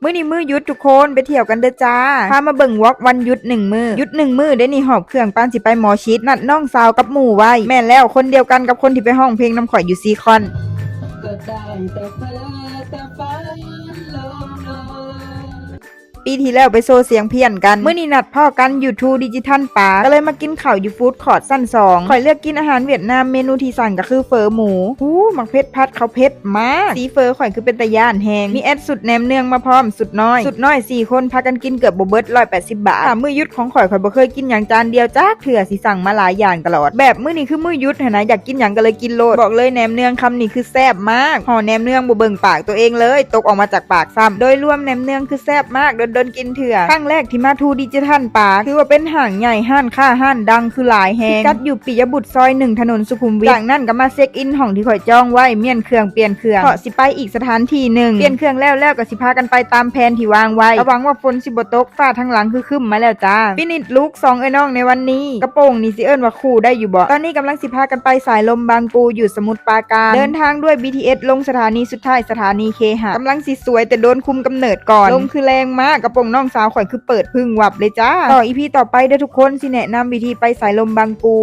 ມື້ນີ້ມື້ຢຸດທຸກຄົນ ໄປທ່ຽວກັນເດີຈ້າ. ພາມາເບິ່ງວລັອກວັນຢຸດໜຶ່ງມື້. ຢຸດໜຶ່ງມື້ເດ້ນີ້ ຫອບເຄື່ອງປານຊິໄປໝໍຊິດ ນັດນ້ອງສາວກັບໝູ່ໄວ້. ແມ່ນແລ້ວ ຄົນດຽວກັນກັບຄົນທີ່ໄປຮ້ອງເພງນຳຂ້ອຍຢູ່ຊີຄອນ. ປີທີ່ແລ້ວໄປໂຊສຽງພຽນກັນ. ມື້ນີ້ນັດພໍ້ກັນຢູ່ທູດິຈິທັນປາກ ກໍເລີຍມາກິນເຂົ້າຢູ່ຟູດຄອດຊັ້ນສອງ. ຂ້ອຍເລືອກກິນອາຫານຫວຽດນາມ ເມນູທີ່ສັ່ງກໍຄືເຝີໝູ. ຫູ ໝາກເຜັດຜັດເຂົ້າເຜັດມາກ. ສີເຝີຂ້ອຍຄືເປັນຕາຢ້ານແຮງ. ມີແອັດຊຸດແໜມເນືອງມາພ້ອມ ຊຸດນ້ອຍ. ຊຸດນ້ອຍສີ່ຄົນພາກັນກິນເກືອບບໍ່ເບິດ ຮ້ອຍແປດສິບບາດ. ຖ້າມື້ຢຸດຂອງຂ້ອຍ ຂ້ອຍບໍ່ເຄີຍກິນຫຍັງຈານດຽວຈັກເທື່ອ ຊິສັ່ງມາຫຼາຍຢ່າງຕະຫຼອດ. ແບບມື້ນີ້ຄືມື້ຢຸດຫັ້ນນະ ຢາກກິນຫຍັງກໍເລີຍກິນໂລດ. ບອກເລີຍ ແໜມເນືອງຄຳນີ້ຄືແຊບມາກ. ຫໍ່ແໜມເນືອງບໍ່ເບິ່ງປາກຕົວເອງເລີຍ ຕົກອອກມາຈາກປາກຊ້ຳ. ໂດຍລວມແໜມເນືອງຄືແຊບມາກ ດົນໆກິນເທື່ອ. ຄັ້ງແລກທີ່ມາທູດິຈິທັນປາກ ຖືວ່າເປັນຫ້າງໃຫຍ່ ຮ້ານຄ້າຮ້ານດັງຄືຫຼາຍແຮງ. ພິກັດຢູ່ປິຍະບຸດຊອຍໜຶ່ງ ຖະໜົນສຸຂຸມວິດ. ຈາກນັ້ນກໍມາເຊັກອິນຫ້ອງທີ່ຂ້ອຍຈອງໄວ້ ມ້ຽນເຄື່ອງ ປ່ຽນເຄື່ອງ ເພາະຊິໄປອີກສະຖານທີ່ໜຶ່ງ. ປ່ຽນເຄື່ອງແລ້ວໆກໍຊິພາກັນໄປຕາມແຜນທີ່ວາງໄວ້. ກໍຫວັງວ່າຝົນຊິບໍ່ຕົກ ຟ້າທາງຫຼັງຄືຄຶ້ມມາແລ້ວຈ້າ. ຟິນິດລຸກສອງເອື້ອຍນ້ອງໃນວັນນີ້. ກະໂປງນີ້ຊິເອີ້ນວ່າຄູ່ໄດ້ຢູ່ບໍ່? ຕອນນີ້ກຳລັງຊິພາກັນໄປສາຍລົມບາງປູຢູ່ສະໝຸດປາການ. ເດີນທາງດ້ວຍບີທີເອສ ລົງສະຖານີສຸດທ້າຍ ສະຖານີເຄຫະ. ກຳລັງຊິສວຍແຕ່ໂດນຄຸມກຳເນີດກ່ອນ. ລົມຄືແຮງມາກ ກະໂປງນ້ອງສາວຂ້ອຍຄືເປີດພຶ້ງວັບເລີຍຈ້າ. ຕໍ່ອີພີຕໍ່ໄປເດີທຸກຄົນ ຊິແນະນຳວິທີໄປສາຍລົມບາງປູ.